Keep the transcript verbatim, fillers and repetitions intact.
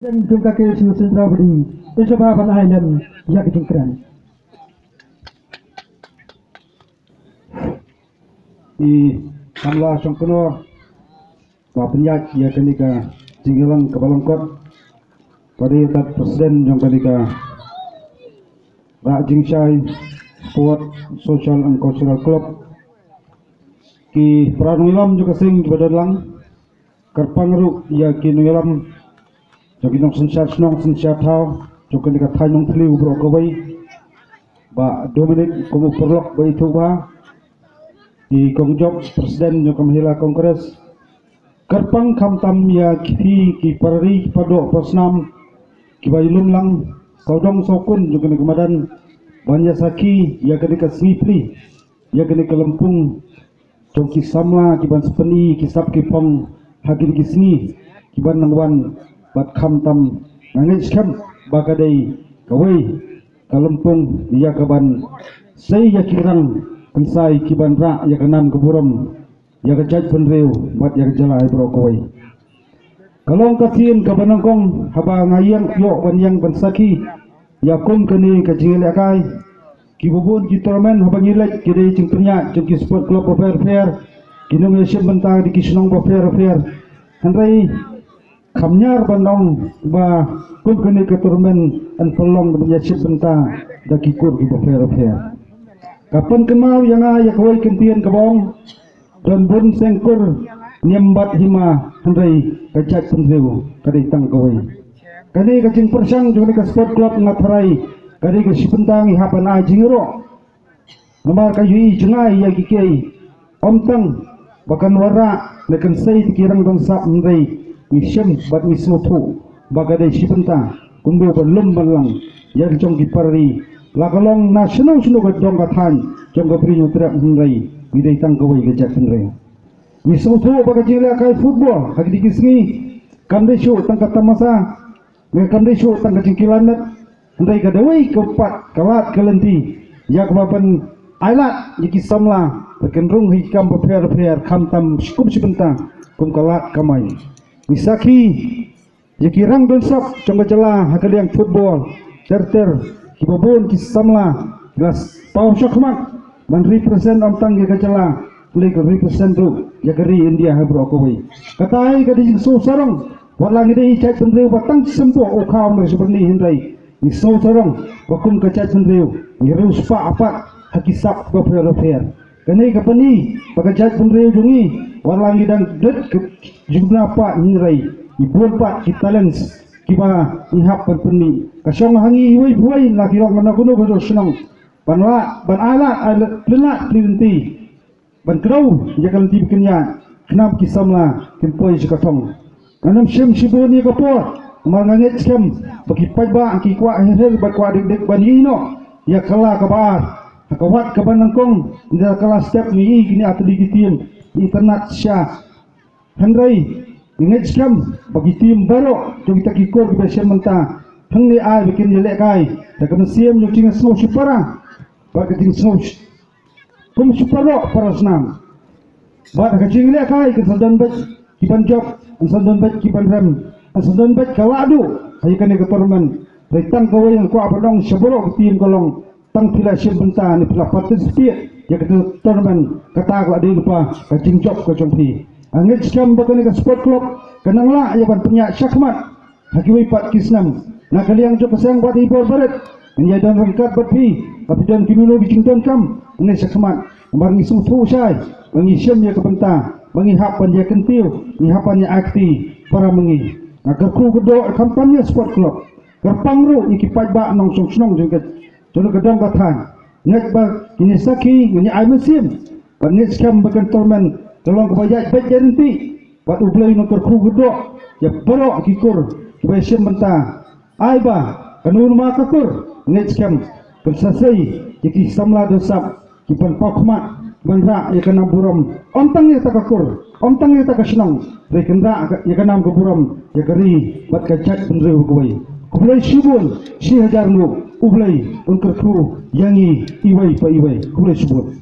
Jong ka K S U Central Body, i sngewbha ban ai lem ïa ka jingkren. I samla shongknor ba pynïaid ïa kane ka jingïalang kaba lyngkot, ba dei ka president jong kane ka Rah Jingshai Sport Social and Cultural Club, ki para nongïalam jong ka seng kiba don lang, kyrpang ruh ïa ki nongïalam jong ki nongsynshar shnong synshar thaw jong kane ka thaiñ Nongthliew baroh kawei, Bah Dominic kum u paralok ba ithuh bha, i Kong Job, president jong ka Mahila Congress, kyrpang khamtam ïa ki, ki para ri, ki para doh para snam kiba ïalum lang sawdong sawkun jong kane ka madan ban ïa sakhi ïa kane ka sngi plie, ïa kane ka lympung jong ki samla kiban sa pyni ki sap ki phong ha kine ki sngi kiban nang wan, bad khamtam nga ngeit skhem ba ka dei kawei ka lympung ïa kaban sei ïa ki rang kynsai kiban rah ïa ka nam ka burom ïa ka jaitbynriew bad ïa ka jylla hi baroh kawei. Ka long ka sien kaba nyngkong haba nga ïeng, ïoh ban ïeng ban sakhi ïa kum kane ka jingïalehkai. Kiba bun ki tournament haba ngi leit ki dei jingpynïaid jong ki sport club bapher bapher, ki nongïashim bynta da ki shnong bapher bapher. Hynrei kam ñiar ban ong ba kum kane ka tournament yn pynlong ban ïashim bynta da ki kur kiba pher bapher. Ka pynkynmaw ïa nga ïa kawei ka ktien kaba ong, don bun seng kur niam bad hima, hynrei ka jaitbynriew ka dei tang kawei. Kane ka jingpyrshang jong kane ka sport club nga tharai ka dei ka shi bynta ngi hap ban ai jingïaroh. Namar ka ïohi jngai ïa kiei kiei, ym tang ba kan wanrah ne kan sei da ki rangdon sap, hynrei ngi shem bad ngi sngewthuh ba ka dei shi bynta kumno ban lum ban lang ïa la jong ki para ri, la ka long na shano shano ka dong ka thaiñ jong ka Bri Hynñiewtrep, hynrei ngi dei tang kawei ka jaitbynriew. Ngi sngewthuh ba ka jingïalehkai football ha kine ki sngi kam dei shuh tang ka tamasa, ne kam dei shuh tang ka jingkylla met, hynrei ka dawei ka pat ka lad ka lynti ïa kaba ban ailad ïa ki samla ba kin rung ha ki kam bapher bapher, khamtam kum shi bynta kum ka lad kamai. Ngi sakhi ïa ki rangdon sap jong ka jylla ha ka liang football ter ter, kiba bun ki samla ki la paw shakhmat ban represent ym tang ïa ka jylla, hynrei ka represent ruh ïa ka ri India ha baroh kawei. Kata hi ka dei jingsngew sarong, wat la ngi dei jaitbynriew ba tang symboh u khaw ne symboh ni, hynrei ngi sngew sarong ba kum ka jaitbynriew ngi riewspah pat ha ki sap bapher bapher. Kane ka pyni ba ka jaitbynriew jong ngi, wat la ngi dang dep ka jingduna pat, hynrei ngi bun pat ki talents kiba ngi hap ban pynmih. Ka shong ha ngi iwei pa iwei, la ki long na kano kano ka shnong, ban lah ban ailad, ailad, pynlad pynlynti ban kdew ïa ka lynti ba kin ïaid, khnang ba ki samla kin poi sha ka thong. Ngan ym shim shibun ïa ka por, namar nga ngeit skhem ba ki paidbah ki kwah her her bad kwah dik dik ban ïohi noh ïa ka la kaba ar. Ha ka wat kaba nyngkong, ynda ka la step ngi ïohi kine ar tylli ki team, ngi itynnad shisha. Hynrei ngi ngeit skhem ba ki team baroh jong kita ki kur kiba shim bynta hangne, ai ba kin ïalehkai da ka mynsiem jong ka jingsngew shipara bad ka jingsngew kum shi paralok para snam. Bad ha ka jingïalehkai kan sa don beit kiban jop, kan sa don beit kiban rem, kan sa don beit ka la duh ha ïa kane ka tournament. Hynrei tang kawei nga kwah ban ong sha baroh ka team ka long, tang phi la shim bynta ne phi la participate ïa ka tournament, kata ka la dei lypa ka jingjop ka jong phi. Nga ngeit skhem ba kane ka sport club kan nang lah ïa ban pynïaid shakhmat ha kiwei pat ki snem. Na ka liang jong ka seng bad i bor barit, ngi ïa don ryngkat bad phi, ba phi don kino kino ki jingdonkam, ngi shakhmat. Namar ngi sngewthuh shai ba ngi shim ïa ka bynta ba ngi hap ban ïa kyntiew, ngi hap ban ïa ai kti para ma ngi. Nga kyrkhu kyrdoh khamtam ïa sport club, kyrpang ruh ïa ki paidbah nongshong shnong jong ka, jong ka dong ka thaiñ. Ngeit ba ngi sakhi, ngi ai mynsiem, bad ngeit skhem ba kan tournament ka long kaba ïaid beit ïaid ryntih. Bad U Blei un kyrkhu kyrdoh ïa baroh ki kur kiba shim bynta. Ai ba kano kano ka kur, ngeit skhem kan sa sei ïa ki samla dusap kiban paw khmat ban rah ïa ka nam burom, ym tang ïa kata ka kur, ym tang ïa kata ka shnong, hynrei kan rah ïa ka nam ka burom ïa ka ri bad ka jaitbynriew kawei. Khublei shibun, shi hajar nguh, U Blei un kyrkhu ïa ngi iwei pa iwei. Khublei shibun.